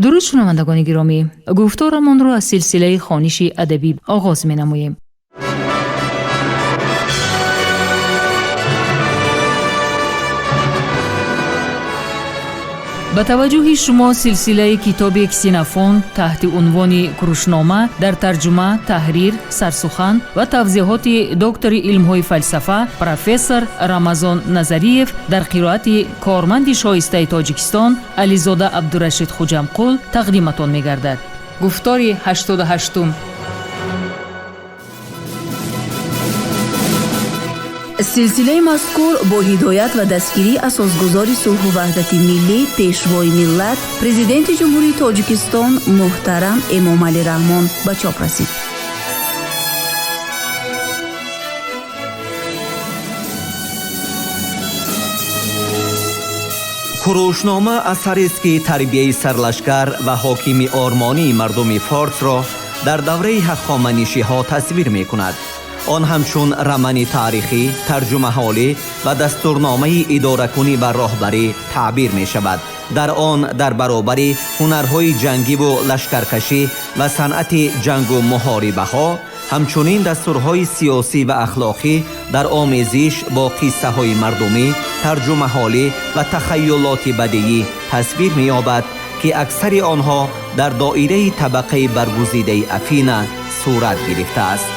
Дуруд, шунавандагони гиромӣ, гуфторамонро аз силсилаи хониши адабӣ оғоз менамоем. Ба таваҷҷӯҳи шумо силсилаи китоби Ксенофонт таҳти унвони Курушнома дар тарҷума, таҳрир, сарсухан ва тавзеҳоти доктори илмҳои фалсафа, профессор Рамазон Назариев дар қироати корманди шоистаи Тоҷикистон Ализода Абдурашид Хуҷамқул тақдиматон мегардад. Гуфтори 88-ум. Силсилаи мазкур бо ҳидоят ва дастгирии асосгузори сулҳу ваҳдати миллӣ, пешвои миллат, Президенти Ҷумҳурии Тоҷикистон муҳтарам Эмомалӣ Раҳмон ба чоп расид. Курушнома асарест, ки тарбияи сарлашкар ва ҳокими ормонии мардуми форсро дар давраи ҳахоманишиҳо тасвир мекунад. Он ҳамчун рамани таърихӣ, тарҷумаҳолӣ ва дастурномаи идоракунӣ ва роҳбарӣ таъбир мешавад. Дар он дар баробари ҳунарҳои ҷангиву лашкаркашӣ ва санъати ҷангу муҳорибаҳо, ҳамчунин дастурҳои сиёсӣ ва ахлоқӣ дар омезиш бо қиссаҳои мардумӣ, тарҷумаҳолӣ ва тахайюлоти бадиӣ тасвир меёбад, ки аксари онҳо дар доираи табақаи баргузидаи Афина сурат гирифтааст.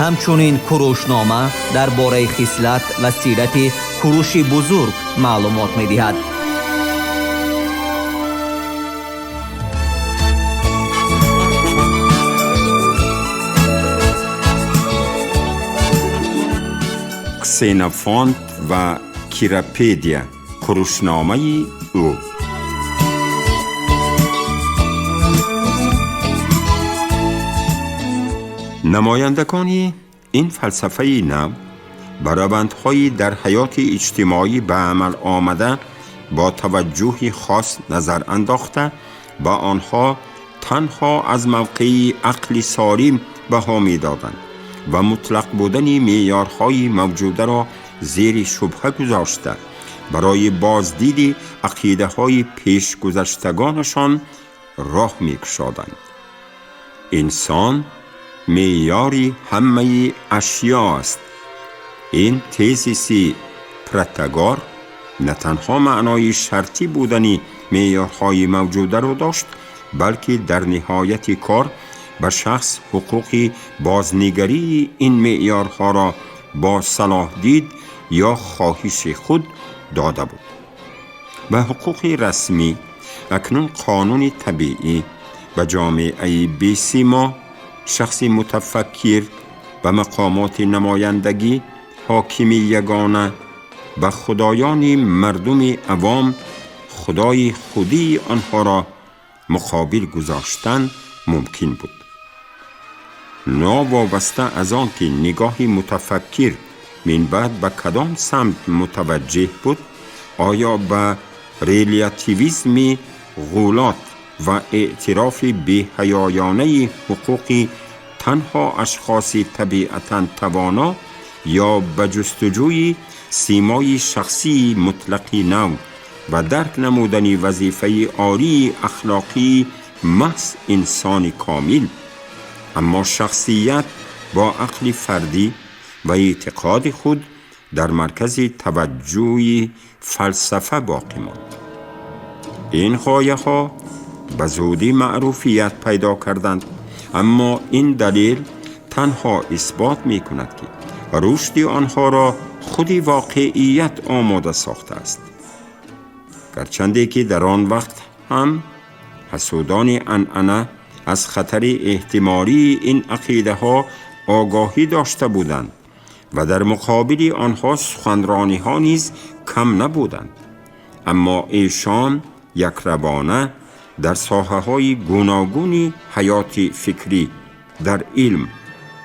Ҳамчунин Курушнома дар бораи хислат ва сирати Куруши Бузург маълумот медиҳад. Ксенофонт ва Кирапедия, Курушномаи ӯ. Намояндагони ин фалсафаи нав ба равандҳои дар ҳаёти иҷтимоӣ ба амал омада бо таваҷҷӯҳи хос назар андохта, ба онҳо танҳо аз мавқеи ақли солим баҳо медоданд ва мутлақ будани меъёрҳои мавҷударо зери шубҳа гузошта, барои боздиди ақидаҳои пешгузаштагонашон роҳ мекушоданд. Инсон меъёри ҳамаи ашё аст. Ин тезиси Протагор на танҳо маънои шартӣ будани меъёрҳои мавҷударо дошт, балки дар ниҳояти кор ба шахс ҳуқуқи бознигарии ин меъёрҳоро бо салоҳдид ё хоҳиши худ дода буд. Ба ҳуқуқи расмӣ акнун қонуни табиӣ, ба ҷомеаи бесимо шахси мутафаккир, ба мақомоти намояндагӣ ҳокими ягона, ба худоёни мардуми авом худои худии онҳоро муқобил гузоштан мумкин буд. Новобаста аз он ки нигоҳи мутафаккир минбаъд ба кадом самт мутаваҷҷеҳ буд, оё ба релятивизми ғулот ва эътирофи беҳаёёнаи ҳуқуқи танҳо ашхоси табиатан тавоно ё ба ҷустуҷӯи симои шахсии мутлақи нав ва дарк намудани вазифаи олии ахлоқии маҳз инсони комил, аммо шахсият бо ақли фардӣ ва эътиқоди худ дар маркази таваҷҷӯҳи фалсафа боқӣ монд. Ин ғояҳо ба зудӣ маъруфият пайдо карданд, аммо ин далел танҳо исбот мекунад, ки рушди онҳоро худи воқеият омода сохтааст. Гарчанде ки дар он вақт ҳам ҳасудони анъана аз хатари эҳтимолии ин ақидаҳо огоҳӣ дошта буданд ва дар муқобили онҳо суханрониҳо низ кам набуданд, аммо эшон якравона дар соҳаҳои гуногуни ҳаёти фикрӣ, дар илм,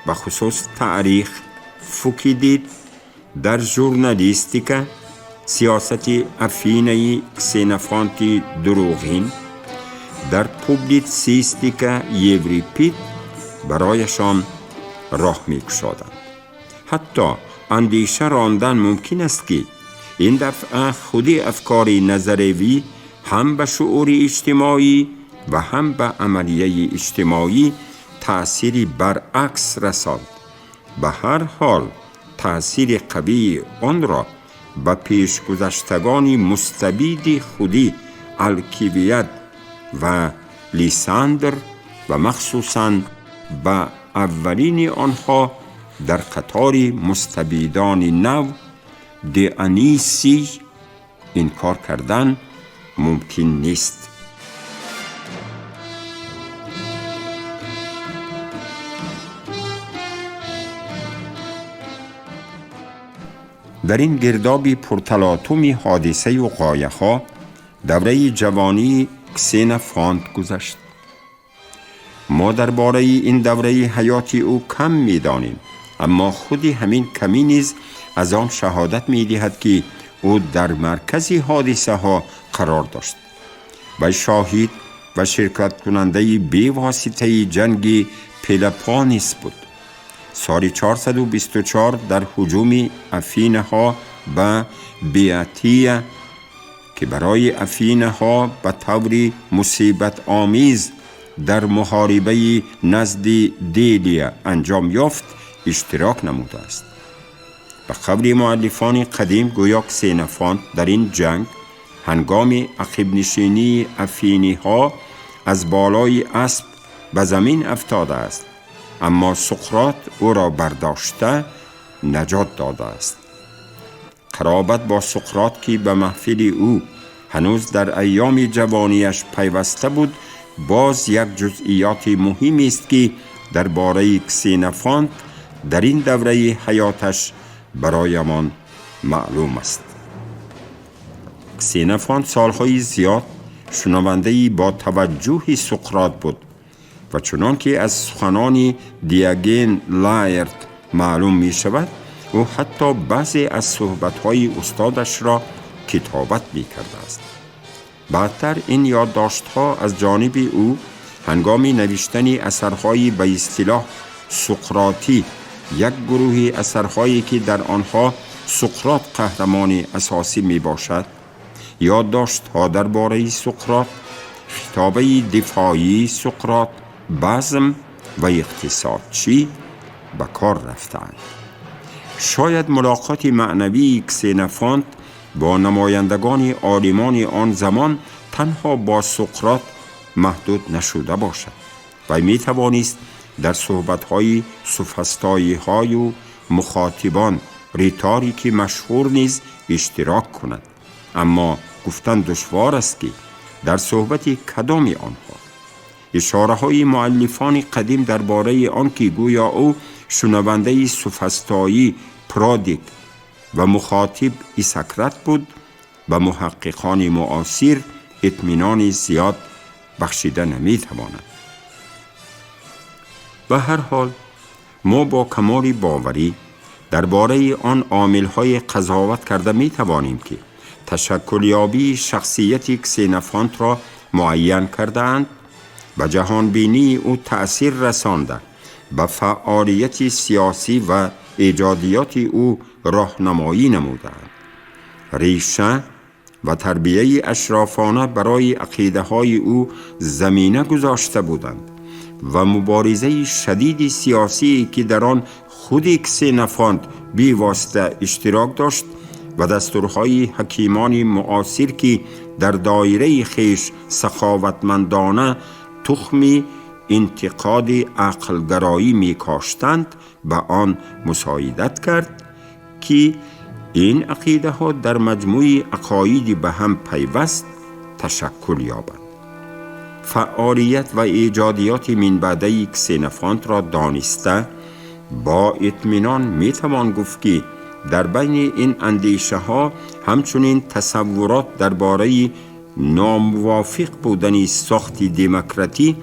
бахусус таърих, Фукидид, дар журналистика, сиёсати Афинаи Ксенофонти дурӯғин, дар публитсистика Еврипид барояшон роҳ мекушоданд. Ҳатто андеша рондан мумкин аст, ки ин дафъа худи афкори назаревӣ ҳам ба шуъури иҷтимоӣ و هم به عملیه اجتماعی تأثیری برعکس رساند. به هر حال تأثیر قوی آن را به پیشگذشتگان مستبد خودی الکیبیاد و لیساندر و مخصوصاً به اولین آنها در قطار مستبدان نو دیونیسی انکار کردن ممکن نیست. در این گرداب پرتلاطم حادثه و غایه‌ها دوره جوانی کسینفانت گذشت. ما درباره این دوره حیات او کم می‌دانیم، اما خود همین کمی نیز از آن شهادت می‌دهد که او در مرکز حادثه ها قرار داشت و شاهد و شرکت کننده بیواسطه جنگ پلپانیس بود. سال 424 در هجوم افینها به بیاتیه که برای افینها به طور مصیبت آمیز در محاربه نزد دیلیا انجام یافت اشتراک نموده است. به قول مؤلفان قدیم گویا کسینفانت در این جنگ هنگام عقب نشینی افینی ها از بالای اسب به زمین افتاده است، اما سقراط او را برداشته نجات داده است. قرابت با سقراط که به محفل او هنوز در ایام جوانیش پیوسته بود باز یک جزئیات مهم است که درباره کسینفانت در این دوره حیاتش برایمان معلوم است. کسینفانت سالهای زیاد شنونده‌ای با توجه سقراط بود و چنان که از سخنان دیاگن لایرت معلوم می شود او حتی بعضی از صحبت‌های استادش را کتابت می کرده است. بعدتر این یادداشت‌ها از جانب او هنگام نوشتن اثرهای به اصطلاح سقراطی، یک گروه اثرهایی که در آنها سقراط قهرمان اساسی می باشد، یادداشت‌ها درباره سقراط، خطابه دفاعی سقراط، بزم و اقتصادچی به کار رفتند. شاید ملاقات معنوی کسینفانت با نمایندگان عالمان آن زمان تنها با سقراط محدود نشده باشد و می توانست در صحبت‌های سوفسطائی‌های و مخاطبان ریتاریک مشهور نیز اشتراک کند، اما گفتن دشوار است که در صحبت کدام آنها. اشاره‌های مؤلفان قدیم درباره آن که گویا او شنونده سوفسطائی پرادیک و مخاطب ایساکرات بود، به محققان معاصر اطمینان زیاد بخشیده نمی‌تواند. به هر حال ما با کمال باوری درباره آن عامل‌های قضاوت کرده می‌توانیم که تشکلیابی شخصیت کسینفانت را معین کرده‌اند، به جهانبینی او تأثیر رسانده، به فعالیت سیاسی و ایجادیات او راهنمایی نمودند. ریشه و تربیه اشرافانه برای عقیده‌های او زمینه گذاشته بودند و مبارزه شدید سیاسی که در آن خود کسینفانت بی واسطه اشتراک داشت و دستورهای حکیمان معاصر که در دایره خیش سخاوتمندانه تخم انتقاد عقلگرایی می کاشتند به آن مساعدت کرد که این عقیده ها در مجموع عقاید به هم پیوست تشکل یابند. فعالیت و ایجادیات منبعده کسینفانت را دانسته با اطمینان می توان گفت که در بین این اندیشه ها همچنین تصورات درباره ناموافق بودن ساخت دموکراتی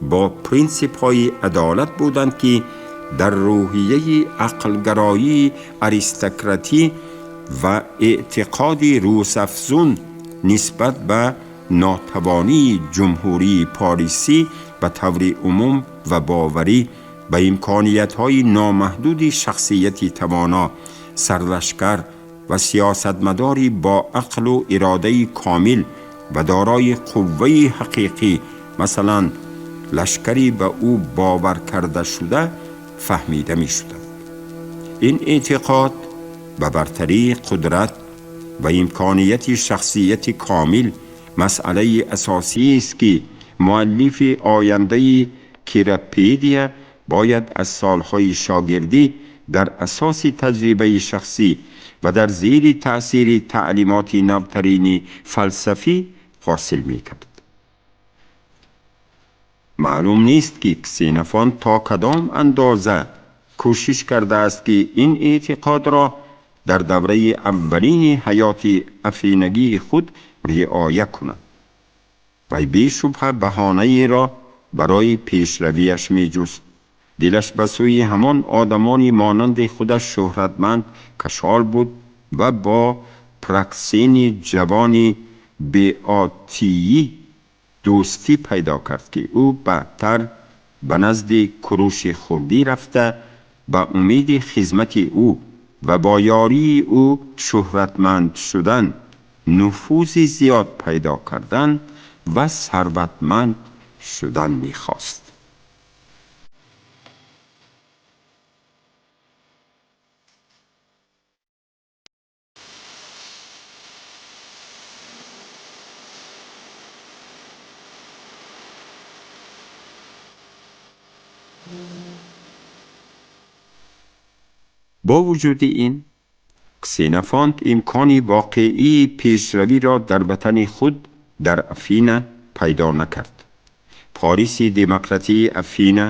با پرینسیپ های عدالت بودند که در روحیه عقلگرایی اریستوکراتی و اعتقاد روس‌افزون نسبت به ناتوانی جمهوری پاریسی به طور عموم و باوری به امکانیت‌های نامحدود شخصیت توانا، سرلشکر و سیاستمداری با عقل و اراده کامل و دارای قوه حقیقی масалан лашкари ба ӯ бовар карда шуда, фаҳмида мешуданд. Ин эътиқод ба бартарии қудрат ва имконияти шахсияти комил масъалаи асосиест, ки муаллифи ояндаи Кирапедия бояд аз солҳои шогирдӣ дар асоси таҷрибаи шахсӣ ва дар зери таъсири таълимоти навтарини фалсафӣ ҳосил мекард. Маълум нест, ки Ксенофонт то кадом андоза кӯшиш кардааст, ки ин эътиқодро дар давраи аввалини ҳаёти афинагии худ риоя кунад. Вай бешубҳа баҳонаеро барои пешравиаш меҷуст. Дилаш ба сӯи ҳамон одамони монанди худаш шӯҳратманд кашол буд ва бо Праксени ҷавони беотиӣ дӯстӣ пайдо кард, ки ӯ баъдтар ба назди Куруши Хурдӣ рафта, ба умеди хизмати ӯ ва бо ёрии ӯ шӯҳратманд шудан, нуфузи зиёд пайдо кардан ва сарватманд шудан мехост. Бо вуҷуди ин, Ксенофонт имкони воқеии пешравиро дар ватани худ дар Афина пайдо накард. Пориси демократии Афина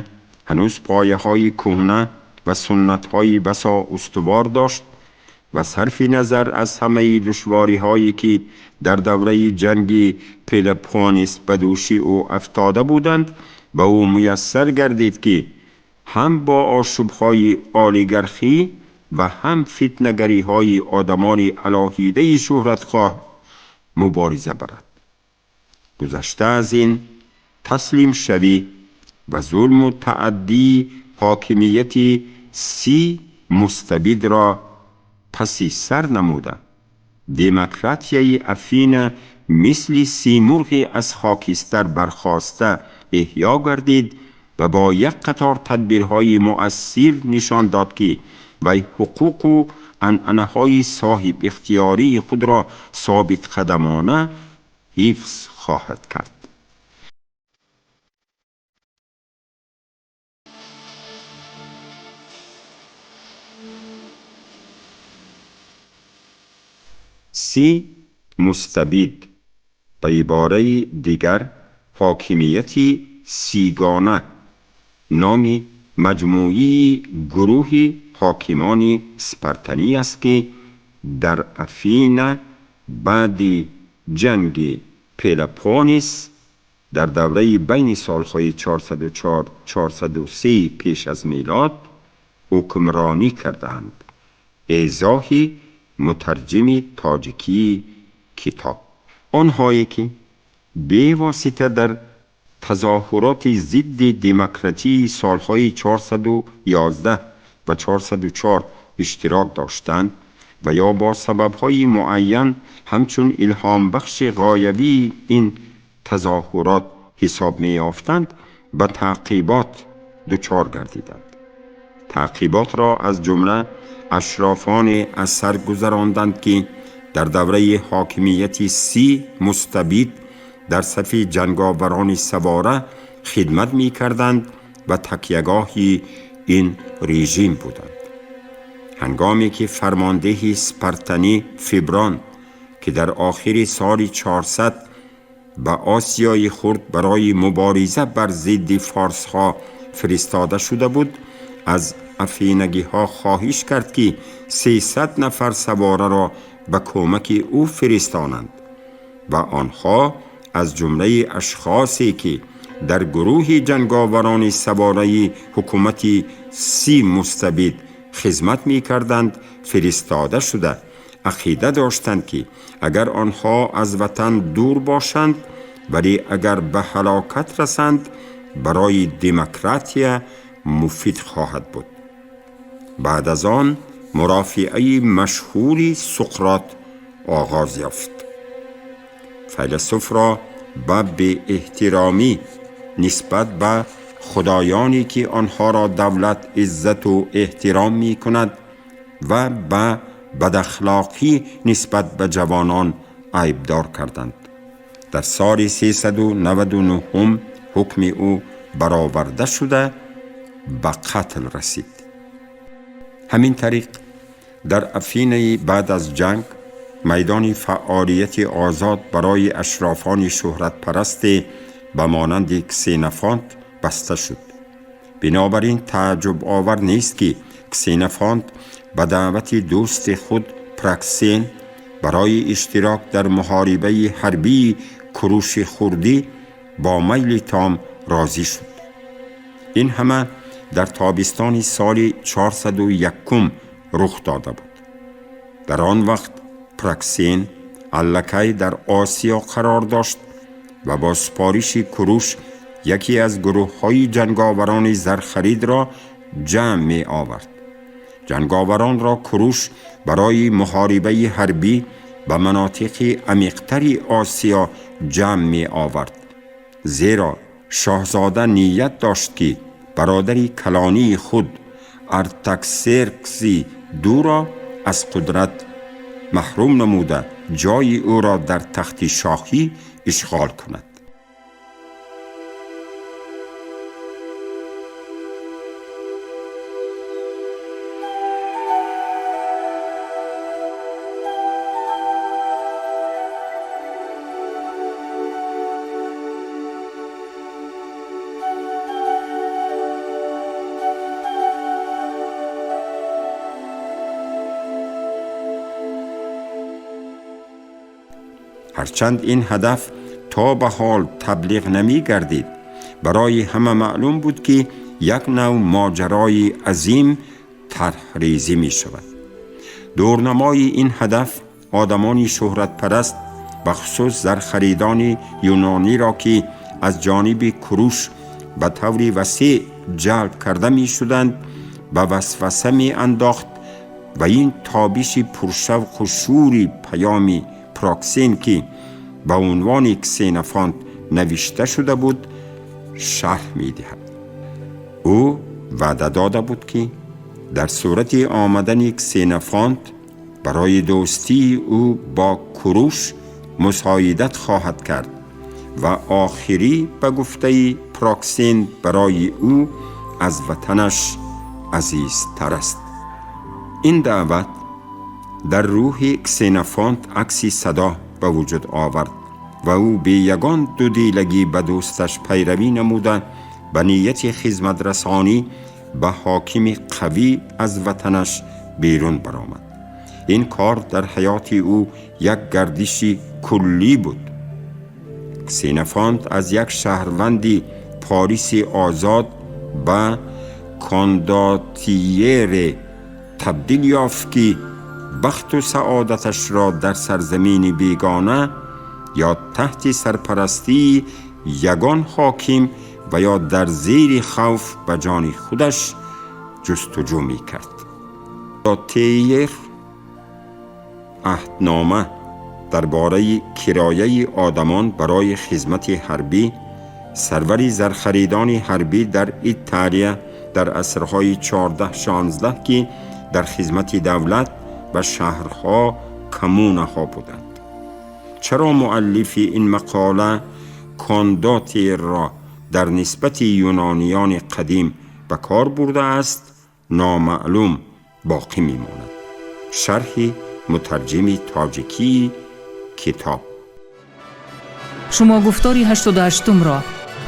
ҳанӯз пояҳои кӯҳна ва суннатҳои басо устувор дошт ва сарфи назар аз ҳамаи душвориҳое, ки дар давраи ҷанги Пелопоннес ба дӯши ӯ афтода буданд, ба ӯ муяссар гардид, ки ҳам бо ошӯбҳои олигархӣ ва ҳам фитнагариҳои одамони алоҳидаи шӯҳратхоҳ мубориза барад. Гузашта аз ин, таслимшавӣ ва зулму тааддии ҳокимияти 30 мустабидро паси сар намуда, демократияи Афина мисли симурғи аз хокистар бархоста эҳё гардид ва бо як қатор тадбирҳои муассир нишон дод, ки вай ҳуқуқу анъанаҳои соҳибихтиёрии худро собитқадамона ҳифз хоҳад кард. 30 мустабид, ба ибораи дигар ҳокимияти сигона, номи маҷмӯии гурӯҳи ҳокимони спартанӣ аст, ки дар Афина баъди ҷанги Пелопоннес дар давраи байни солҳои 404-403 пеш аз милод ҳукмронӣ кардаанд. Эзоҳи мутарҷими тоҷикии китоб. Онҳое, ки бевосита дар тазоҳуроти зидди демократии солҳои 411 ва 404 иштирок доштанд ва ё бо сабабҳои муайян ҳамчун илҳомбахши ғоявии ин тазоҳурот ҳисоб меёфтанд, ба таъқибот дучор гардиданд. Таъқиботро аз ҷумла ашрофоне аз сар гузаронданд, ки дар давраи ҳокимияти 30 мустабид дар сафи ҷанговарони савора хидмат мекарданд ва такягоҳи ин режим буданд. Ҳангоме ки фармондеҳи спартанӣ Фиброн, ки дар охири соли 400 ба Осиёи Хурд барои мубориза бар зидди форсҳо фиристода шуда буд, аз афинагиҳо хоҳиш кард, ки 300 нафар савораро ба кӯмаки ӯ фиристонанд ва онҳо аз ҷумлаи ашхосе, ки дар гурӯҳи ҷанговарони савораи ҳукумати 30 мустабид хизмат мекарданд, фиристода шуда, ақида доштанд, ки агар онҳо аз ватан дур бошанд, вале агар ба ҳалокат расанд, барои демократия муфид хоҳад буд. Баъд аз он мурофиаи машҳури Суқрот оғоз ёфт. Файласуфро ба беэҳтиромӣ нисбат ба худоёне ки онҳоро давлат иззату эҳтиром мекунад ва ба бадахлоқӣ нисбат ба ҷавонон айбдор карданд. Дар соли 399 ҳукми ӯ бароварда шуда ба қатл расид. Ҳамин тариқ дар Афинаи баъд аз ҷанг майдони фаъолияти озод барои ашрофони шӯҳратпарасте ба монанди Ксенофонт баста шуд. Бинобар ин тааҷҷубовар нест, ки Ксенофонт ба даъвати дӯсти худ Праксен барои иштирок дар муҳорибаи ҳарбии Куруши Хурдӣ бо майли том розӣ шуд. Ин ҳама дар тобистони соли 401 рух дода буд. Дар он вақт Праксен аллакай дар Осиё қарор дошт ва бо супориши Куруш яке аз гурӯҳҳои ҷанговарони зархаридро ҷамъ меовард. Ҷанговаронро Куруш барои муҳорибаи ҳарбӣ ба манотиқи амиқтари Осиё ҷамъ меовард, зеро шоҳзода ният дошт, ки бародари калонии худ Артаксеркси дуро аз қудрат маҳрум намуда ҷои ӯро дар тахти шоҳӣ ишғол кунад. Ҳарчанд ин ҳадаф то ба ҳол таблиғ намегардид, барои ҳама маълум буд, ки як нав моҷарои азим тарҳрезӣ мешавад. Дурнамои ин ҳадаф одамони шӯҳратпараст, бахусус зархаридони юнониро, ки аз ҷониби Куруш ба таври васеъ ҷалб карда мешуданд, ба васваса меандохт ва ин тобиши пуршавқу шӯри паёми Проксен, ки ба унвони Ксенофонт навишта шуда буд, шарҳ медиҳад. Ӯ ваъда дода буд, ки дар сурати омадани Ксенофонт барои дӯстии ӯ бо Куруш мусоидат хоҳад кард ва охирӣ ба гуфтаи Проксен барои ӯ аз ватанаш азизтар аст. Ин даъват дар рӯҳи Ксенофонт акси садо ба вуҷуд овард ва ӯ бе ягон дудилагӣ ба дӯсташ пайравӣ намуда ба нияти хизматрасонӣ ба ҳокими қавӣ аз ватанаш берун баромад. Ин кор дар ҳаёти ӯ як гардиши куллӣ буд. Ксенофонт аз як шаҳрванди Пориси озод ба кондотиере табдил ёфт, ки бахту саодаташро дар сарзамини бегона ё таҳти сарпарастии ягон ҳоким ва ё дар зери хавф ба ҷони худаш ҷустуҷӯ мекард. Тейер аҳднома дар бораи кирояи одамон барои хизмати ҳарбӣ, сарвари зархаридони ҳарбӣ дар Италия дар асрҳои 14-16, ки дар хизмати давлат ва шаҳрҳо коммунаҳо буданд. Чаро муаллифи ин мақола кондотиерро дар нисбати юнониёни қадим ба кор бурдааст, номаълум боқӣ мемонад. Шарҳи мутарҷими тоҷикии китоб. Шумо гуфтори 88-умро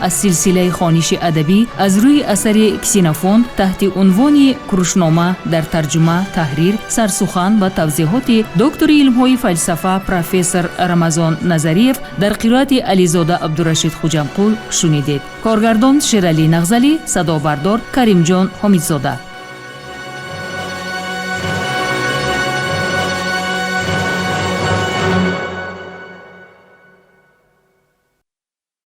аз силсилаи хониши адабӣ аз рӯи асари Ксенофонт таҳти унвони Курушнома дар тарҷума, таҳрир, сарсухан ва тавзеҳоти доктори илмҳои фалсафа, профессор Рамазон Назариев дар қироати Ализода Абдурашид Хуҷамқул шунидед. Коргардон Шералӣ Нағзалӣ, садобардор Каримҷон Ҳомидзода.